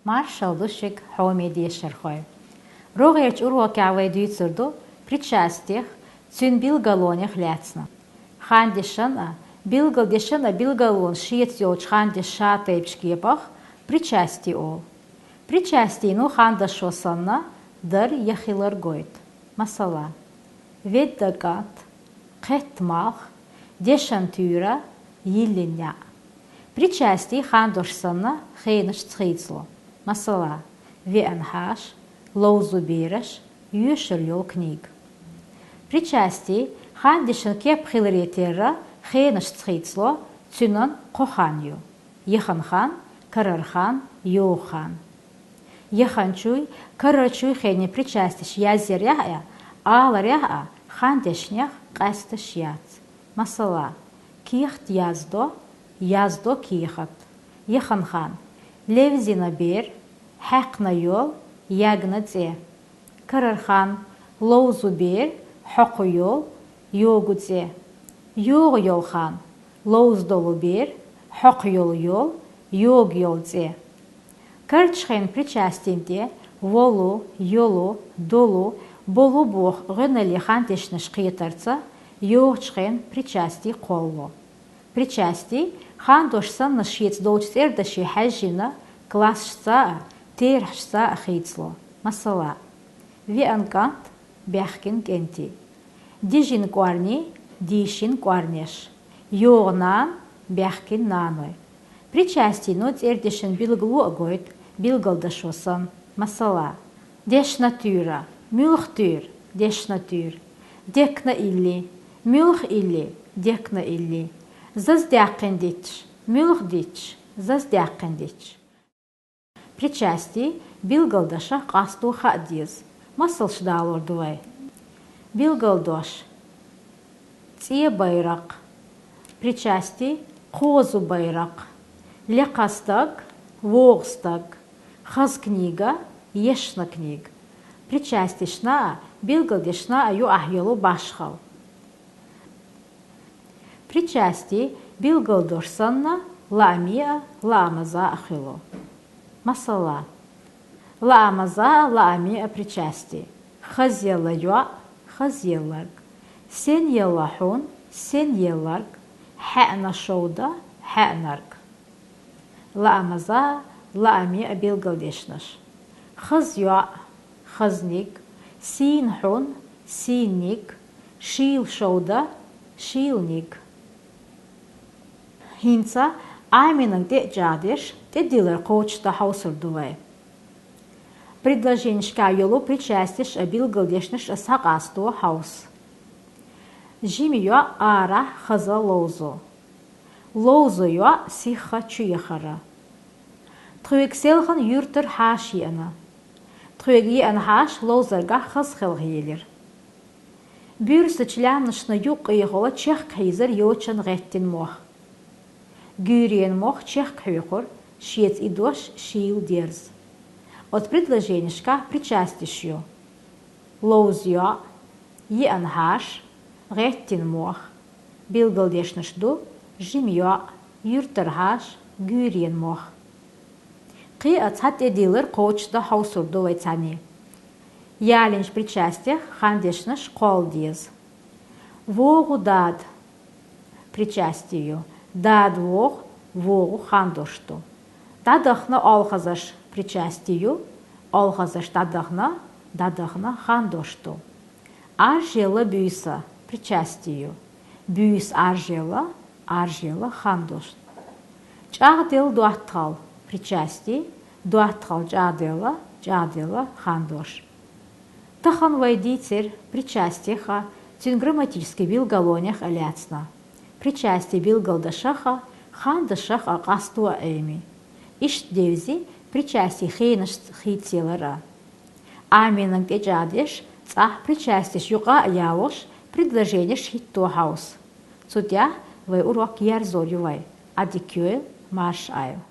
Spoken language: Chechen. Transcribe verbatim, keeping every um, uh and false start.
Маршалла ду шуга, хьоме дешархой! РогӀерча урокехь вай дуьйцур ду причастех, цуьнан билгалонех лаьцна. Хандешан а, билгалдешан а билгалонаш шеца йолчу хандешан шатайпа кепах причастие олу. Причастино хандашо санна дар я хилар гойту. Масала, ведда кӀант, кхетта малх, дешан туьйра, йиллина неӀ. Причастие хандош санна хенашца хийцало. Масала, веана хьаша, ловзо бераш, йоьшур йолу книга. Причастие хандешан кеп хиларе терра хенашца хийцало, цуьнан кхо хан ю: яхан хан, карара хан, йогӀу хан. Яханчуй, карарчуй хенийн причастеш язъярехь а, аларехь а хандешнех къаьсташ яц. Масала, кехат яздо, яздо кехат. Яхан хан: левзина бер, хьаькхна йол, яьгна цӀе. Карара хан: ловзо бер, хьокху йол, йогу цӀе. ЙогӀу йолу хан: ловза долу бер, хьокху йолу йол, йогу йолу цӀе. Карарчу хенан причастин тӀе волу, йолу, долу, болу боху гӀоьналлин хандешнаш кхетарца йогӀучу хенан причастие кхоллало. Причастие хандош санна шеца долчу цӀердаше хьаьжжина классашца а, терахьашца а хийцало. Масала, веана кӀант, баьхкина кӀентий, дижина кӀорней, дийшина кӀорнеш, йогӀу нана, баьхкина наной. Причастино цӀердешан билгало а гойту, билгалдашо санна. Масала, дешна туьйра, муьлха туьйра, дешна туьйра, декна илли, муьлха илли, декна илли, заза даьккхина дитташ, муьлха дитташ, заза даьккхина дитташ. Причастие билгалдашах къасто хаа деза. Масалш далор ду вай. Билгалдош: цӀе байракх. Причастие: кхозу байракх. Лекха стаг, вогӀу стаг. Хаза книга, ешна книга. Причастешна а, билгалдешна а юкъахь йолу башхалла. Причастие билгалдош санна, лааме а, лаамаза а хуьлу. Масала, лаамаза а, лааме а причастие: хазъелла йоӀ, хазъелларг, сенъелла хьун, сенъелларг, хьаьъна шовда, хьаьънарг. Лаамаза а, лааме а билгалдешнаш: хаза йоӀ, хазниг, сийна хьун, сийниг, шийла шовда, шийланиг. ХӀинца Ӏамийнанга тӀе а чӀагӀдеш, тӀедиллар кхочушдан хьовсур ду вай. Предложенешкахь йолу причастеш а, билгалдешнаш а схьакъасто хьовса. Жима йоӀ арахь хаза ловзо. Ловзо йоӀ сихха чу яхара. Тхоьга селхана юьртара хьаша еана. Тхоьга еана хьаша ловзаргахь хаза хелхаелира. Буьрсачу лаьмнашна юккъехула чехка хьийзара йочана гӀеттина мох. Гуьйренан мох чехка хьоькхура, шеца и дош шийла дерза. Оцу предложенешкахь причастеш ю: ловза йоӀ, еана хьаша, гӀеттина мох. Билгалдешнаш ду: жима йоӀ, юьртара хьаша, гуьйренан мох. Кхин а цхьа тӀедиллар кхочушдан хьовсур ду вай цхьаьний. Ялийначу причастех хандешнаш кхолла деза. ВогӀу дада. Причастие ю: дада вогӀу, вогӀу хандош ду. ДӀадахана олхазарш. Причастие ю: олхазарш дӀадахана, дӀадахана хандош ду. Ӏаржъелла буьйса. Причастие ю: буьйса Ӏаржъелла, Ӏаржъелла хандош ду. ЧӀагӀделла доттагӀалла. Причастие: доттагӀалла чӀагӀделла, чӀагӀделла хандош. Тахана вай дийцира причастех а, цуьнан грамматически билгалонех а лаьцна. Причастие билгалдашах а, хандашах а къасто а Ӏемий. Иштта девзи причастие хенашца хийцаялар а. Ӏамийнанга тӀечӀагӀдеш, цӀахь причастеш юкъа а ялош, предложенеш хӀитто хьовса. Цу тӀехь вай урок ерзор ю вай. Ӏадика йойла, марша Ӏайла.